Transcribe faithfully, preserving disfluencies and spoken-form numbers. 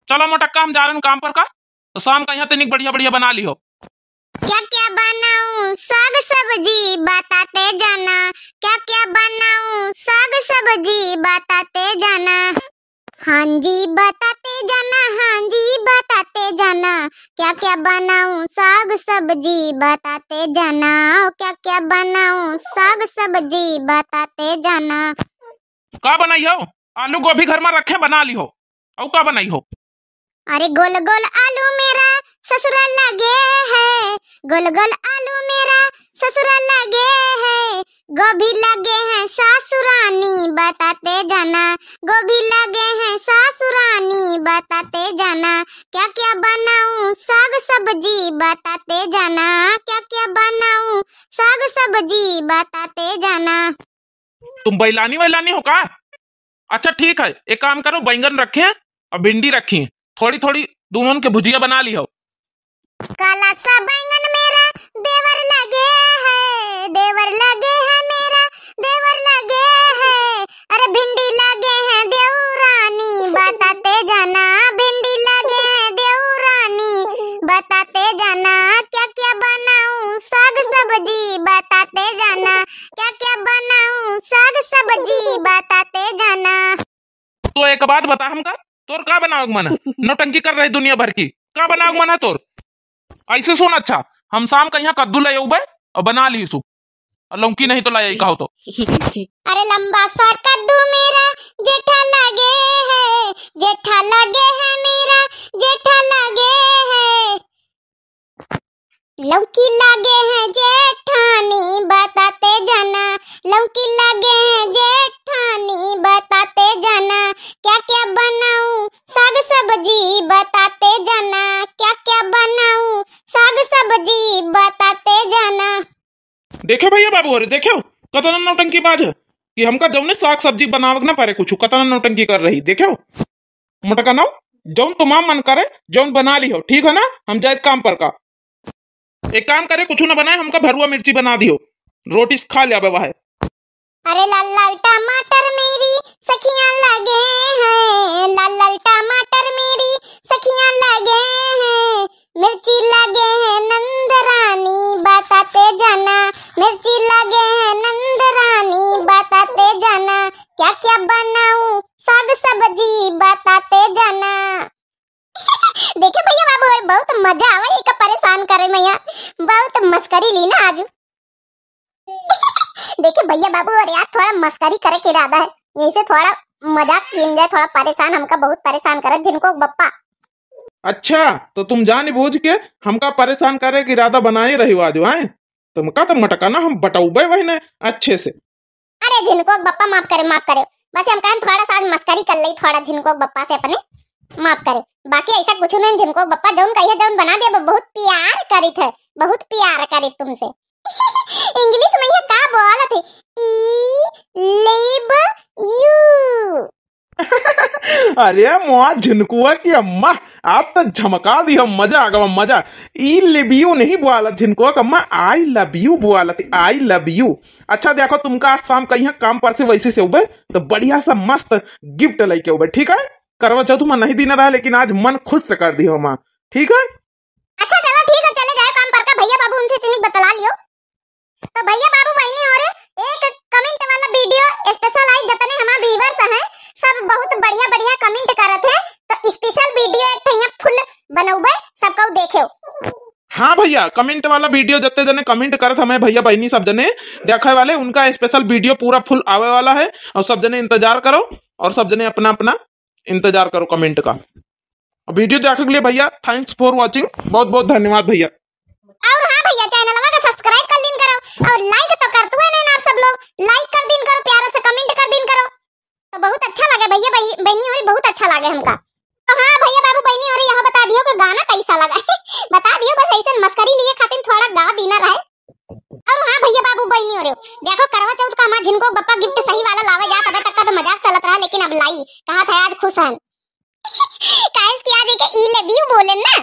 चलो मोटक्का, हम जा रहे हैं काम पर का, तो शाम का यहाँ तनिक बढ़िया बढ़िया बना लिहो। क्या क्या बनाऊं साग सब्जी बताते जाना, क्या क्या बनाऊं साग सब्जी बताते जाना। हाँ जी बताते जाना, हाँ जी बताते जाना, क्या क्या बनाऊं साग सब्जी बताते जाना, क्या क्या बनाऊं साग सब्जी बताते जाना। का बनाई हो? आलू गोभी घर में रखे, बना ली हो। और का बनाई हो? अरे गोल गोल आलू मेरा ससुरा लगे है, गोल गोल आलू मेरा ससुरा लगे है, गोभी लगे हैं सासुरानी बताते जाना, गोभी लगे हैं सासुरानी बताते जाना, क्या क्या बनाऊं साग सब्जी बताते जाना, क्या क्या बनाऊं साग सब्जी बताते जाना। तुम बैलानी वैलानी हो का? अच्छा ठीक है, एक काम करो, बैंगन रखे और भिंडी रखी, थोड़ी थोड़ी दोनों के भुजिया बना ली हो। काला सा बैंगन मेरा देवर लगे है, देवर लगे है मेरा, देवर लगे है। अरे भिंडी लगे है देवरानी बताते जाना, भिंडी लगे है देवरानी बताते जाना। क्या क्या बनाऊं साग सब्जी बताते जाना, क्या क्या बनाऊं साग सब्जी बताते जाना। तो एक बात बता हमका, तोर का बनावे के मन है? नौटंकी कर रही दुनिया भर की, का बनावे के मन है तोर? ऐसे सुन, अच्छा, हम शाम का यहाँ कद्दू ले अउबे और बना लीसु, और लौकी नहीं तो ले आई कहो तो। अरे लंबा सा कद्दू मेरा जेठा लगे है, जेठा लगे है मेरा, जेठा लगे है। लौकी लागे है जेठानी बताते जाना, लौकी लागे है जेठानी बताते जाना, क्या क्या बनाऊं साग सब्जी बताते जाना, क्या क्या बनाऊं साग सब्जी बताते जाना। देखे भैया बाबू, अरे देखे, कतना नौटंकी बाज है कि हमका जौने साग सब्जी बनावे के ना पड़े कुछ, कतना नौटंकी कर रही, देखे। मोटका नाउ, जौन तुम्हार मन करे, जौन बना ली हो, ठीक है ना? हम जाए काम पर का। एक काम करे, कुछ ना बनाए, हमका भरुआ मिर्ची बना दियो, रोटी से खा ले आवे वह। अरे लाल लाल टमाटर मेरी सखियां लगे हैं, लाल लाल टमाटर मेरी सखियां लगे हैं, मिर्ची लगे हैं नंद रानी बताते जाना, मिर्ची लगे हैं नंद रानी बताते जाना, क्या क्या बनाऊं साग सब्जी बताते जाना। देखे भैया बाबू, और बहुत मजा आवे एका परेशान करे में, यहाँ बहुत मस्करी ली ना आज। देखे भैया बाबू, और यार थोड़ा मस्करी करे के इरादा है, यही से थोड़ा मजाक कीन जाए, थोड़ा परेशान, हमका बहुत परेशान करत झिनको बप्पा। अच्छा, तो तुम जान बूझ के हमका परेशान करे के इरादा बनाए रही हो आज, हैं? तुमका तो मटकाना हम बटौबे वही ने अच्छे से। अरे झिनको बप्पा माफ करे, माफ करे, बस हम कहन थोड़ा सा आज मस्करी कर लई थोड़ा झिनको बप्पा से अपने, माफ करे, बाकी ऐसा कुछ नहीं। झिनको बप्पा जौन कहिए जौन बना दे, बहुत प्यार करित है, बहुत प्यार करित तुमसे। इंग्लिश में ये का बोलत है? I love you। अरे मोआ झिनकुआ की अम्मा, आप तो झमका दी हो, मजा आ गवा, मजा। I love you नहीं बोलत झिनकुआ की अम्मा, I love you बोलत, I love you। अच्छा देखो, तुमका आज शाम का यहाँ काम पर से वैसे से उबे, तो बढ़िया सा मस्त गिफ्ट लेके उबे, ठीक है? करवा चौथ में नहीं देना रहा, लेकिन आज मन खुश से कर दी हो माँ, ठीक है? अच्छा चलो ठीक है, चले जाए काम पर का, भैया बाबू उनसे तनिक बतला लियो। तो भैया बाबू बहिनी हो रे, एक कमेंट वाला वीडियो स्पेशल आई, जितने हमारे व्यूअर्स हैं सब बहुत बढ़िया बढ़िया कमेंट करत हैं, तो स्पेशल वीडियो एक ठैया फुल बनौबे, सबको देखो। हाँ भैया, कमेंट वाला वीडियो जितने जने कमेंट करत हमें भैया बहिनी सब जने देखे वाले, उनका स्पेशल वीडियो पूरा फुल आवे वाला है, और सब जने इंतजार करो, और सब जने अपना अपना इंतजार करो कमेंट का। वीडियो देखने के लिए भैया thanks for watching, बहुत बहुत धन्यवाद भैया। और हाँ भैया, चैनलवा का सब्सक्राइब कर लीन करो और लाइक तो करतुए नहीं ना आप सब लोग, लाइक कर दीन करो, प्यारा से कमेंट कर दीन करो, तो बहुत अच्छा लगे भैया बही-, बहनी होरी, बहुत अच्छा लगे हमका। तो हाँ भैया बाबू बहनी होरी, यहाँ बता दियो कि गाना कैसा लगा। बता दियो, बस ऐसे मस्करी लिए खातिर थोड़ा गा दीना रहे। और हाँ भैया बाबू बहनी होरी, देखो करवा चौथ का हमार झिनको बप्पा गिफ्ट सही वाला लावे जात, अबे तक का तो मजाक चलत रहा, लेकिन अब लाई, कहा था आज खुश हैं। काहे कि आज एक I love you बोले ना,